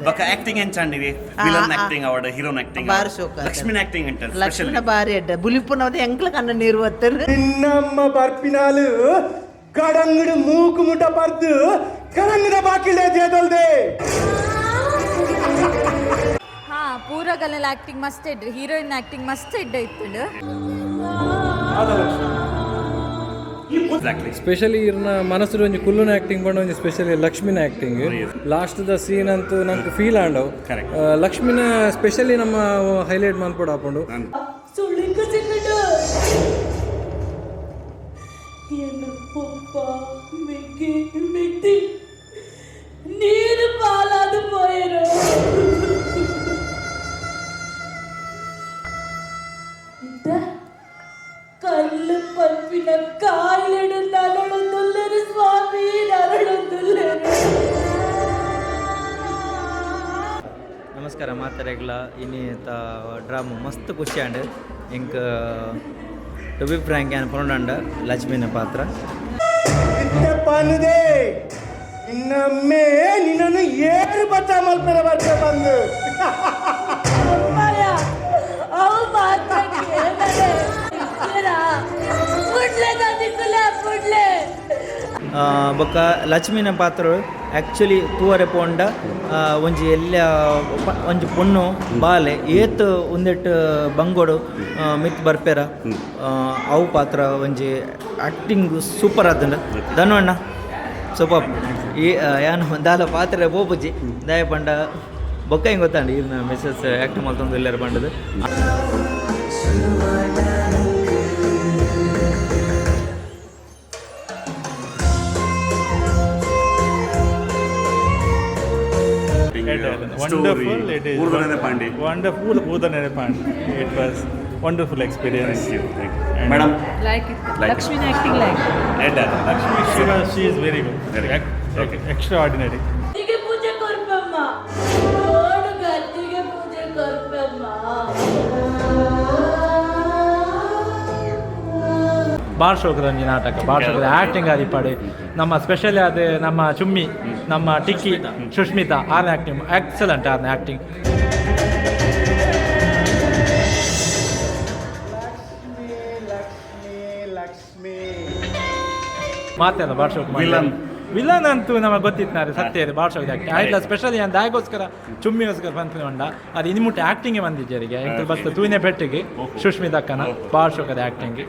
ಬೊಕ ಆಕ್ಟಿಂಗ್ ಎಂಚಾಂಡಿವಿ? Villain acting ಅವಡ್, ಹೀರೋನ್ ಆಕ್ಟಿಂಗ್? ಬಾರಿ ಶೋಕ ಆತಂಡ್. ಲಕ್ಷ್ಮಿನ ಆಕ್ಟಿಂಗ್ ಅಂಟ? ಲಕ್ಷ್ಮಣ ಬಾರಿ ಅಡ್ಡ ಬುಲಿಪುನವದ ಎಂಕ್ಲ ಕಣ್ಣ ನೀರು ಬತ್ತರು. ನಿನ್ನಮ್ಮ ಬರ್ಪಿನಾಲು ಕಡಂಗಡು ಮೂಕು ಮುಟ ಪರ್ದು ಕಡಂಗಡ ಬಾಕಿಲೆ ಜೇದಲ್ದೆ. ಹಾ, ಪೂರಗಲ್ಲೆಲ್ಲ ಆಕ್ಟಿಂಗ್ ಮಸ್ತ್ ಇಡ್ರಿ, ಹೀರೋಯಿನ್ ಆಕ್ಟಿಂಗ್ ಮಸ್ತ್ ಇಡ್ಡ ಇತ್ತುಂಡು. ಎಕ್ಸಾಕ್ಟ್ಲಿ. ಸ್ಪೆಷಲಿ ಇರ್ನ ಮನಸ್ಸು ಒಂಜಿ ಕುಲ್ಲುನ ಆಕ್ಟಿಂಗ್ ಪಂಡ ಒಂಜಿ ಸ್ಪೆಷಲಿ ಲಕ್ಷ್ಮಿನ ಆಕ್ಟಿಂಗ್. ಲಾಸ್ಟ್ ದ ಸೀನ್ ಅಂತೂ ನಂಗೆ ಫೀಲ್ ಆಂಡವು. Correct. ಲಕ್ಷ್ಮಿನ ಸ್ಪೆಷಲಿ ನಮ್ಮ ಹೈಲೈಟ್ ಮನ್ಪೊಡು ಆಪುಂಡು. ಸುಳ್ಳಿಂಕ ಸಿಕ್ಕಿಟ್ಟು ಎನ್ನ ಪೊಪ್ಪ ಮೆಗ್ಗಿ ಮೆಗ್ದಿ ನೀರು ಪಾಲಾದು ಪೋಯರು. ಇಂತ ಕಲ್ಲು ಪಂಪಿನ ಕಾಯಿಲೆಡು ನರಳೊಂದುಲ್ಲೇರು ಸ್ವಾಮಿ, ನರಳೊಂದುಲ್ಲೇರು. ನಮಸ್ಕಾರ ಮಾತಾರೆಗ್ಲ. ಇನಿ ತ ಡ್ರಾಮು ಮಸ್ತ್ ಖುಷಿ ಆಂಡ್ ಎಂಕ್. ಟು ಬಿ ಫ್ರ್ಯಾಂಕ್, ಯಾನ್ ಪನೊಡಾಂಡ ಲಕ್ಷ್ಮಿನ ಪಾತ್ರ ಇತ್ತೆ ಪನ್ನುದೆ, ನಿನ್ನಮ್ಮೆ ನಿನ್ನನ್ನು ಏರು ಬಚ್ಚ ಮಲ್ಪೆರ ಬರ್ತೆ ಬಂದು. ಅಮ್ಮಯ್ಯ, ಅವು ಮಾತ್ರ ಕೇಳದೆ ಬುಡ್ಲೆ ದಿಕ್ಕುಲ ಬುಡ್ಲೆ. ಬೊಕ್ಕ ಲಕ್ಷ್ಮಿನ ಪಾತ್ರ ಆ್ಯಕ್ಚುಲಿ ತೂವರೆ ಪೋಂಡ ಒಂಜಿ ಎಲ್ಲ ಒಂಜಿ ಪೊಣ್ಣು ಬಾಲೆ ಏತ್ ಒಂದೆಟ್ ಬಂಗೋಡು ಮಿತ್ ಬರ್ಪೆರ, ಅವು ಪಾತ್ರ ಒಂಜಿ ಆ್ಯಕ್ಟಿಂಗ್ ಸೂಪರ್ ಆತಂಡ. ಧನುವಣ್ಣ ಸೂಪರ್. ಈ ಯಾನ್ ದಾಲ ಪಾತ್ರ ಪೋಪುಜಿ, ದಾಯ ಪಂಡ ಬೊಕ್ಕ ಹಿಂಗೆ ಗೊತ್ತಾಂಡ ಇರ್ನ ಮಿಸಸ್ ಆ್ಯಕ್ಟ್ ಮಲ್ತೊಂದು ಎಲ್ಲರ ಪಂಡದು. Wonderful it is. Pandi. Wonderful Urdane Pandi. It was wonderful experience. Madam? Like it. Like. Lakshmi acting like. Lakshmi, she is very good. Very good. Okay. Extraordinary. ಗದ್ದಿಗೆ ಪೂಜೆ ಕೊರ್ಪಮ್ಮ, ನೋಡು, ಗದ್ದಿಗೆ ಪೂಜೆ ಕೊರ್ಪಮ್ಮ. ಬಾರ್ ಶೋಕದ ಒಂಜಿ ನಾಟಕ, ಬಾರ್ ಶೋಕದ ಆ್ಯಕ್ಟಿಂಗ್ ಆದಿಪ್ಪಾಡು. ನಮ್ಮ ಸ್ಪೆಷಲಿ ಅದು ನಮ್ಮ ಚುಮ್ಮಿ, ನಮ್ಮ ಟಿಕ್ಕಿ ಸುಷ್ಮಿತಾ ಆರ್ನ ಆ್ಯಕ್ಟಿಂಗ್ ಎಕ್ಸಲೆಂಟ್, ಆರ್ನ ಆ್ಯಕ್ಟಿಂಗ್. ಲಕ್ಷ್ಮಿ ಲಕ್ಷ್ಮಿ ಲಕ್ಷ್ಮಿ. ಮಾತೆಲ್ಲ ಬಾರ್ ಶೋಕ್. ವಿಲನ್? ವಿಲನ್ ಅಂತೂ ನಮಗೆ ಗೊತ್ತಿತ್ತು ಸತ್ಯ ಇದೆ. ಬಾರ್ ಶೋಕದ ಆ್ಯಕ್ಟಿಂಗ್ ಆಯ್ತಲ್ಲ. ಸ್ಪೆಷಲಿ ಅಂತ ದಾಯಗೋಸ್ಕರ ಚುಮ್ಮಿಗೋಸ್ಕರ ಪನ್ಪಿನ ಉಂಡ. ಅದು ಇನ್ನು ಮುಟ್ಟ ಆ್ಯಕ್ಟಿಂಗ್ ಬಂದಿದ್ದೀರಿಗೆ ಎಂಕಲ್ ಬಸ್ ತೂಯಿನ ಪೆಟ್ಟಿಗೆ ಸುಷ್ಮಿತಕ್ಕನ ಬಾರ್ ಶೋಕದ ಆ್ಯಕ್ಟಿಂಗ್.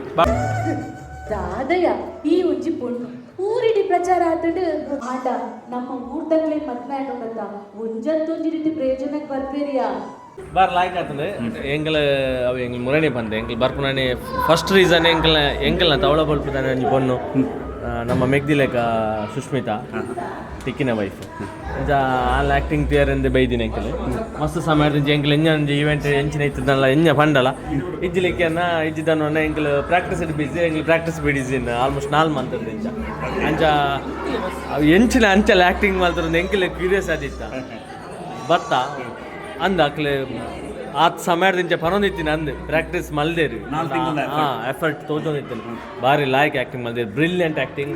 ದಾದಯ್ಯ, ಈ ಒಂಜಿ ಪೊಣ್ಣು ಊರಿಡಿ ಪ್ರಚಾರ ಆತಂಡು. ಆಂಡ ನಮ್ಮ ಊರ್ದಕ್ಲೆ ಮದ್ಮೆ ಆಟೋಡತ್ತ ಒಂಜತ್ತೊಂಜಿ ರೀತಿ ಪ್ರಯೋಜನಕ್ಕೆ ಬರ್ಪೇರಿಯಾ? ಬಾರ್ ಲಾಯ್ಕ್ ಆತಂದ್ರೆ ಎಂಕಲ್ ಅವು ಎಂಕಲ್ ಮುರಣಿ ಬಂದೆ. ಎಂಕಲ್ ಬರ್ಪುನಾನೆ ಫಸ್ಟ್ ರೀಸನ್ ಎಂಕಲ್ನ ಎಂಕಲ್ನ ತವಳ ಬಲ್ಪುದಾನೆ ಒಂಜಿ ಪೊಣ್ಣು, ನಮ್ಮ ಮೆಗ್ದಿಲೆಕ ಸುಷ್ಮಿತಾ, ಟಿಕ್ಕಿನ ವೈಫ್. ಅಂಚ ಆಲ್ ಆ್ಯಕ್ಟಿಂಗ್ ತಿಯರ್ ಎಂದ್ ಬೈದಿನ ಎಂಕಲ್. ಮಸ್ತ್ ಸಮಯ ಎಂಕಲ್ ಎಂಜ ಒಂಜಿ ಈವೆಂಟ್ ಎಂಚಿನ ಇತ್ತದಲ್ಲ, ಎಂಜ ಪಂಡಲ ಇಜ್ಜಿಲಿಕ್ಕೆನ ಇಜ್ಜಿದನ್ನ. ಎಂಕಲ್ ಪ್ರಾಕ್ಟೀಸ್ ಬಿಸಿ, ಎಂಕಲ್ ಪ್ರಾಕ್ಟೀಸ್ ಬಿಡಿಸಿ ಆಲ್ಮೋಸ್ಟ್ 4 ಮಂತ್ ಇಂಚ. ಅಂಚ ಅವು ಎಂಚಿನ ಅಂಚಲ ಆ್ಯಕ್ಟಿಂಗ್ ಮಲ್ತರಂದು ಎಂಕಲ್ ಕ್ಯೂರಿಯಸ್ ಆದಿತ್ತ. ಬತ್ತ ಅಂದ ಅಕ್ಲೆ ಆತ್ ಸಮಯದಿಂಚ ಪನೊಂದಿತ್ತಿನ ಅಂದ್ ಪ್ರಾಕ್ಟೀಸ್ ಮಲ್ದೇರು. 4 ತಿಂಗ್ಳ. ಹಾ, ಎಫರ್ಟ್ ತೋಜೊಂದಿತ್ತಿನ. ಬಾರಿ ಲಾಯ್ಕ್ ಆಕ್ಟಿಂಗ್ ಮಲ್ದೇರು, ಬ್ರಿಲಿಯಂಟ್ ಆಕ್ಟಿಂಗ್.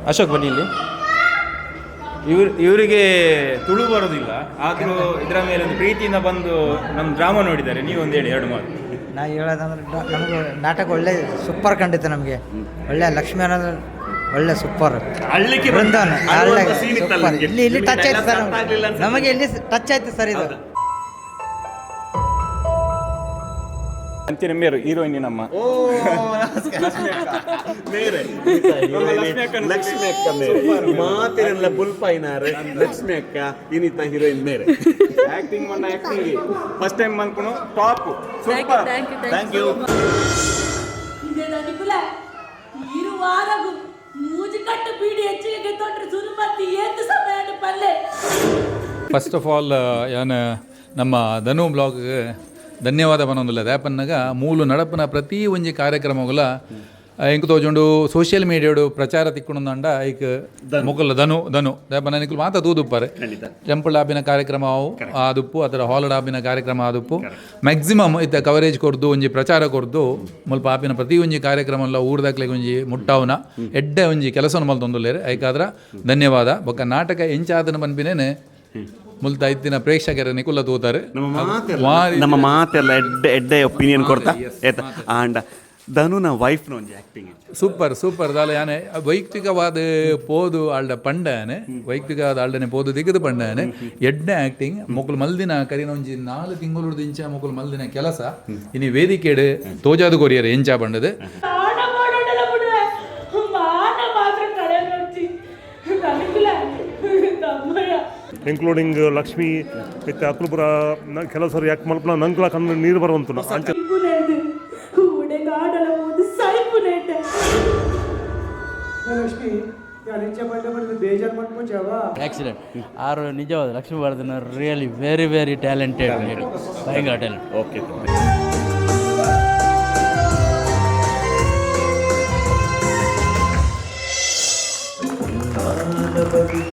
ಅಶೋಕ್, ಬನ್ನಿ ಇಲ್ಲಿ. ಇವ್ರು ಇವರಿಗೆ ತುಳು ಬರೋದಿಲ್ಲ, ಆದರೂ ಇದರ ಮೇಲೆ ಒಂದು ಪ್ರೀತಿಯಿಂದ ಬಂದು ನಮ್ಮ ಡ್ರಾಮಾ ನೋಡಿದ್ದಾರೆ. ನೀವು ಒಂದು ಹೇಳಿ ಎರಡು ಮಾತು. ನಾ ಹೇಳೋದಂದ್ರೆ ನಮಗೆ ನಾಟಕ ಒಳ್ಳೆ ಸೂಪರ್ ಕಂಡಿತ್ತು ನಮಗೆ. ಒಳ್ಳೆ ಲಕ್ಷ್ಮೀ ಅನ್ನೋದು ಒಳ್ಳೆ ಸೂಪರ್. ಅಳ್ಲಿಕ್ಕೆ ಬೃಂದಾವನ. ಅಳುವಂತ scene ಇತ್ತಲ್ಲ ಸೂಪರ್. ನಿಮ್ಗೆ? ಇಲ್ಲಿ ಇಲ್ಲಿ ನಿಮ್ಗೆ ಟಚ್ ಆಯ್ತು dialogue sir. ಅರ್ಥ ಆಗ್ಲಿಲ್ಲ ಅನ್ಸುತ್ತೆ. ನಮಗೆ ಇಲ್ಲಿ ಟಚ್ ಆಯ್ತು ಸರ್ ಇದು. ಅಂಚಿನ ಮೇರು ಹೀರೋಯಿನ್ ನಮ್ಮ. ಮೇರೆ ಲಕ್ಷ್ಮಿ ಅಕ್ಕ ಮೇರೆ ಮಾತಿನೆಲ್ಲ ಬುಲ್ಪಾಯಿನಾರೆ ಲಕ್ಷ್ಮಿ ಅಕ್ಕ ಇನಿತ ಹೀರೋಯಿನ್ ಮೇರೆ. ಆಕ್ಟಿಂಗ್ ಮನ್ನ ಆಕ್ಟಿಂಗ್ ಫಸ್ಟ್ ಟೈಮ್ ಮಲ್ಪುನು top super. Thank you. Thank you. ಇದೇನ ನಿಕುಲ ಇರು ವಾರಗು ಮೂಜಿ ಕಟ್ಟು ಬೀಡಿ ಹೆಚ್ಚಿಗೆ ಗೆತ್ತೊಂಡ್ರೆ ಸುರುಮತ್ತಿ ಏತು ಸಮಯ ಪಲ್ಲೆ. ಫಸ್ಟ್ ಆಫ್ ಆಲ್ ಯಾನ್ ನಮ್ಮ ಧನು ಬ್ಲಾಗ್ ಧನ್ಯವಾದ ಬನ್ನೊಂದಿಲ್ಲ. ದಾಪನ್ನಾಗ ಮೂಲು ನಡಪನ ಪ್ರತಿ ಒಂಜಿ ಕಾರ್ಯಕ್ರಮಗಳ ಎಂಕ್ ತೋಜುಂಡು ಸೋಷಿಯಲ್ ಮೀಡಿಯಾಡು ಪ್ರಚಾರ ತಿಕ್ಕುಂಡಂಡ ಐಕ್ ಮೊಕುಲ ಧನು ಧನು ದಾಯೆ ನಿಕುಲು ಮಾತ ತೂದುಪ್ಪರೆ. ಟೆಂಪಲ್ ಆಪಿನ ಕಾರ್ಯಕ್ರಮ ಅವು ಆದುಪ್ಪು, ಅದರ ಹಾಲ್ ಆಪಿನ ಕಾರ್ಯಕ್ರಮ ಆದುಪ್ಪು, ಮ್ಯಾಕ್ಸಿಮಮ್ ಇತ್ತ ಕವರೇಜ್ ಕೊರ್ದು, ಒಂಜಿ ಪ್ರಚಾರ ಕೊರ್ದು, ಮುಲ್ಪ ಆಪಿನ ಪ್ರತಿ ಒಂಜಿ ಕಾರ್ಯಕ್ರಮ ಊರ್ದಕ್ಲೆಗ್ ಒಂಜಿ ಮುಟ್ಟಾವುನ ಎಡ್ಡೆ ಒಂಜಿ ಕೆಲಸವನ್ನು ಮಲ್ತೊಂದುಲ್ಲೆರ್. ಐಕಾದ್ರ ಧನ್ಯವಾದ. ಬೊಕ್ಕ ನಾಟಕ ಎಂಚಾದನ ಪನ್ಪಿನೇನೆ ಮುಲ್ತ ಇತ್ತಿನ ಪ್ರೇಕ್ಷಕರ ನಿಕುಲ ತೂತಾರೆ. ನಮ್ಮ ಮಾತೆಲ್ಲ ಎಡ್ಡೆ ಎಡ್ಡೆ ಒಪಿನಿಯನ್ ಕೊರ್ತಾ ಏತ. ಆಂಡ ಧನುನ ವೈಫ್ನ ಒಂಜಿ ಆಕ್ಟಿಂಗ್ ಸೂಪರ್ ಸೂಪರ್. ದಾಲ ಯಾನೆ ವೈಯಕ್ತಿಕವಾದ ಪೋದು ಆಲ್ಡ ಪಂಡಾನೆ, ವೈಯಕ್ತಿಕವಾದ ಆಲ್ಡನೆ ಪೋದು ದಿಗದು ಪಂಡಾನೆ. ಎಡ್ಡೆ ಆಕ್ಟಿಂಗ್ ಮೊಕುಲು ಮಲ್ದಿನ ಕರಿನ ಒಂಜಿ 4 ತಿಂಗಳು ದಿಂಚ ಮೊಕುಲು ಮಲ್ದಿನ ಕೆಲಸ ಇನಿ ವೇದಿಕೆಡ್ ತೋಜಾದು ಕೊರಿಯರ್ ಎಂಚ ಪಂಡದು. ಮಾನ ಮಾಡೋಣಲ್ಲ ಬಿಡುವೆ, ಮಾನ ಮಾತ್ರ ಕಳೆಯೋಚಿ ನನಗುಲ ತಮ್ಮಯ್ಯ. ಇನ್ಕ್ಲೂಡಿಂಗ್ ಲಕ್ಷ್ಮಿ ಇತ್ತೆ ಅಕುಲು ಪೂರ ಕೆಲವು ಸರಿ ಯಾಕೆ ಮಲ್ಪನ ನಂಕ್ಲ ಕಣ್ಣು ನೀರು ಬರುವಂತ ಅಂಚ. ಲಕ್ಷ್ಮಿ ಬೇಜಾರು ಮಾಡ್ಕೊಂಚಾವ. ಆಕ್ಸಿಡೆಂಟ್ ಆರು ನಿಜವಾದ Lakshmi Vardhan really very very talented lady, ಭಯಂಕರ ಟ್ಯಾಲೆಂಟ್. ಓಕೆ.